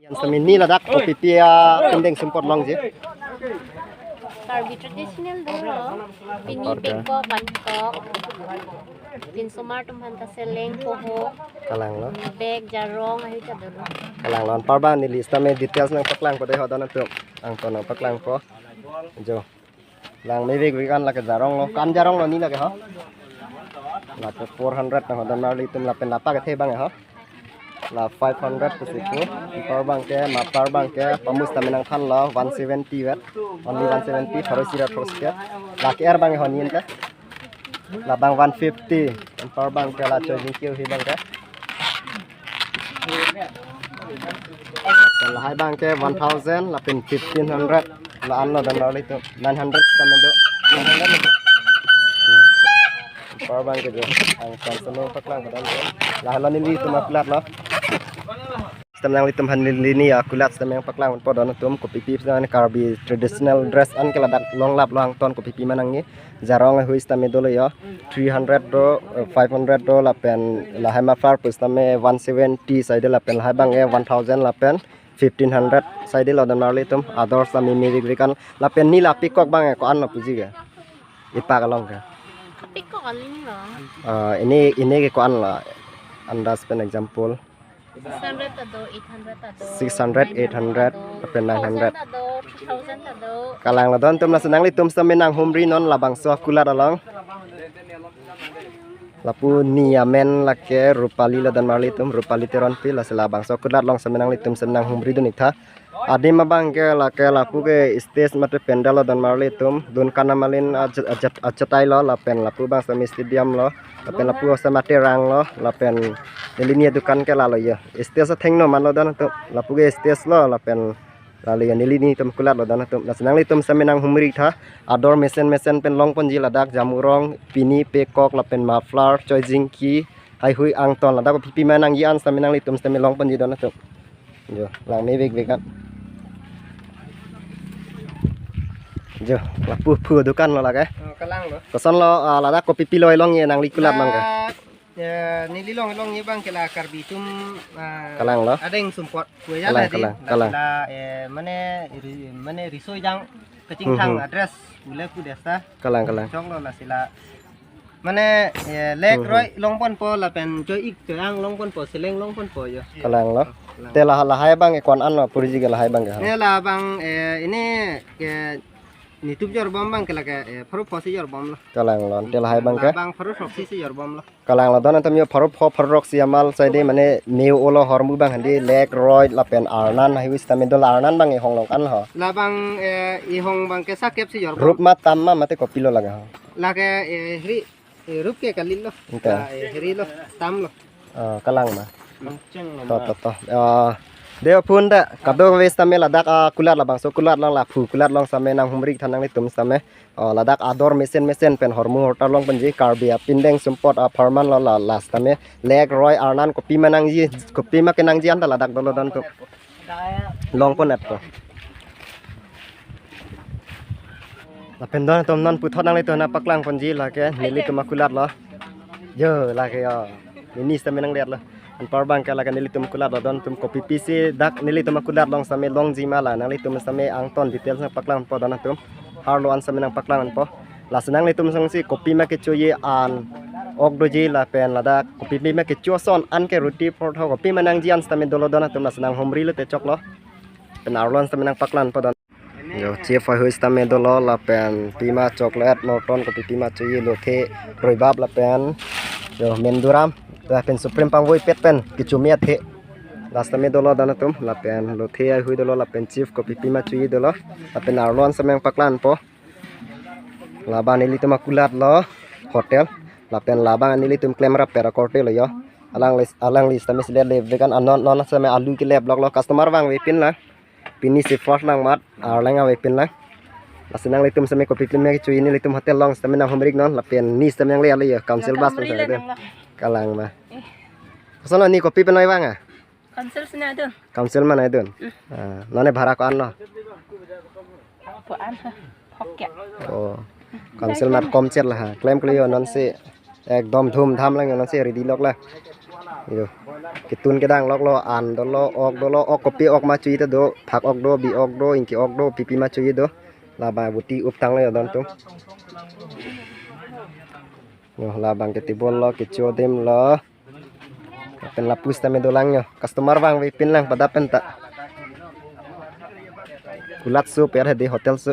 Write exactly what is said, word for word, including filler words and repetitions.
Yang sami ni ladak kopipi apindeng sumpot longji. Karbi traditional dolo. Pini Oke. Pekok, pankok. Pinsomar atum aphanta seleng, poho. Kalanglo. Bag, jarong, ahi ta dolo. Kalanglo, anpar abang neli sitame details nangpaklangpo dei ho don atum. Angton nangpaklangpo. Jo. Lang mevek vek an lake jarong lo. Kan jarong lo ni lake ho. Lake four hundred nang ho don marli atum lapen lapa kethe abang ho. La five hundred pusi pu. Anpar abang ke, maplar abang ke, pamus tame nangthanlo, one seventy vet. Only one seventy, pharo isi ra pharo isi ke. Lake er abang ho ni ente. Labang one fifty. Anpar abang ke la choi jingki ahi abang ke. Lahai abang ke one thousand, lapen fifteen hundred. La-an lo don marli atum. Nine hundred sitame do. Nine hundred lo. Hmm. Anpar abang ke jo. Angton seno paklang ke don. Lahai lo nelitum akulat lo. Sitame nanglitum aphan neli ni akulat sitame nangpaklangpo don atum kopipi sitame Karbi traditional dress an ke ladak longlap lo angton kopipi ma nangji jarong ahui sitame dolo jo three hundred do, eh, five hundred do lapen lahai maplar pusitame one seventy saide lapen lahai abang ke one thousand lapen fifteen hundred saide lo don marli atum ador sitame mevek vek an lapen ni la pekok abang ke ko-an lo puji ke ipak along ke. Pekok aling lo. Ah, ini ini ke ko-an lo andas pen example. Six hundred ta do, eight hundred ta do, six hundred, eight hundred, nine hundred ta do, lapen nine hundred. Thousand ta do, three thousand ta do. Kalanglo don atum lasi nanglitum sitame nanghumri non labangso akulat along. Lapu ni amen lake Rupali lo don marli atum, Rupali Teronpi lasi labangso akulat along sitame nanglitum sitame nanghumri dun ik tha. Adim abang ke lake lapu ke stage mate pandal lo don marli atum. Dunkan amalin ajat ajat achatai lo lapen lapu abang sitame stadium lo. Lapen lapu sitame mate rang lo lapen neli ni adukan ke lalo jo. Stage athengno man lo don atum. Lapu ke stage lo lapen lalo jo neli nitum akulat lo don atum. Lasi nanglitum sitame nanghumri tha. Ador mesen mesen pen longponji ladak jamurong, pini pekok lapen muffler, choi jingki, haihui angton ladak kopipi ma nangji an sitame nanglitum sitame longponji don atum. Jo, lang mevek vek an. Jo, lapu phu dukan lo lake. Oh, kalanglo. Koson lo, ah, ladak kopipi lo elong ye nangli kulat nang ke. Ladak, ya, neli long elong ye abang ke la Karbi atum, ah, kalanglo. Adeng sumpot. Kuya kalang, la kalang, ding, kalang. La, eh, mane ri-, mane riso ejang kachingthang hmm, hmm. Address ule pu desa. Kalang, kalang. Choklo lasi la. Mane, eh, lek hmm, hmm. Roi longponpo lapen choi ik choi ang longponpo seleng longponpo jo. Kalanglo. Kalang. Te la lahai abang ke ko-an an lo puji ke lahai abang ke. Ne labang, eh, ini ke nitup jorbom abang ke lake, eh, pharo pho si jorbom lo. Kalanglo, te lahai abang ke. Labang pharo throksi si jorbom lo. Kalanglo don atum jo pharo pho pharo throksi amal saide mane me-o lo hormu abang handi lek roi lapen arnan haihui sitame do la arnan abang ehong long an ho. Labang, eh, ehong abang ke sakep si jorbom. Rup ma tam ma mate kopilo lake ho. Lake, eh, hri Eh, rup ke kalilo. Enta. La, eh, hri lo, tam lo. Ah, kalang ma. Mangcheng lo to, ma. To, to. Ah, deo phun da, kadokave sitame ladak, ah, kulat labangso kulat along la phu kulat along sitame nanghumri tha nanglitum sitame. Oh, ladak ador mesen mesen pen hormu hortar longponji Karbi apindeng sumpot apharman lo la, la sitame lek roi arnan kopi ma nangji, kopi ma kenangji anta ladak dolo don atum. Longpon et ko. Lapen don atum non puthot nanglitum nangpaklangponji lake nelitum akulat lo. Jo lake jo. Neli sitame nanglet lo. Anpar abang ke lake nelitum akulat lo don atum kopipi si dak nelitum akulat along sitame longji ma la nanglitum sitame angton details nangpaklangpo don atum. Harlo an sitame nangpaklangpo. Lasi nanglitum sangsi kopi ma kechoji an ok doji lapen ladak kopi ma kecho ason an ke roti portho kopi ma nangji an sitame dolo don atum lasi nanghumri lote choklo. Pen arlo an sitame nangpaklangpo don. Jo chef haihui sitame dolo lapen pima chocolate morton kopi pima choji lothe roibap lapen jo menduram lapen supreme pangvoipet pen kechumi athe. La sitame dolo don atum lapen lothe haihui dolo lapen chief kopi pima choji dolo lapen arlo an sitame nangpaklangpo. Labang nelitum akulat lo hotel. Lapen labang nelitum klemrap pera korte lo jo. Alangli, alangli sitame silet le vegan anon non sitame alu kelep lok lo customer vangvepin lang. Pini si first nangmat arleng avepin lang. Lasi nanglitum sitame kopi pima kechoji nelitum hotel along sitame nanghumri ik non lapen ni sitame nangle ale jo council bus. Welcome, sitame Maryland nang lo. Kalang ma. Eh. Koson lo ni kopi penoi vang a? Council si nangdun. Council ma nangdun? Hmm. Ah, non ke bhara ko-an lo? Ko-an ha. Hokya. Oh. Council mat komchet la ha. Klemkle jo non si ekdom dhumdham lang jo non si ready lok la. Yo. Ketun kedang loklo, an dolo, ok dolo, ok kopi ok ma chui ta do, phak ok do, bi ok do, ingki ok do, pipi ma chui do. Labang buti up tanglo yo don tum. Yo, labang ke table lo, kecho adim lo. Pen lapu sitame dolang yo. Customer vangve pin lang pada pen ta. Kulat su per hedi hotel su.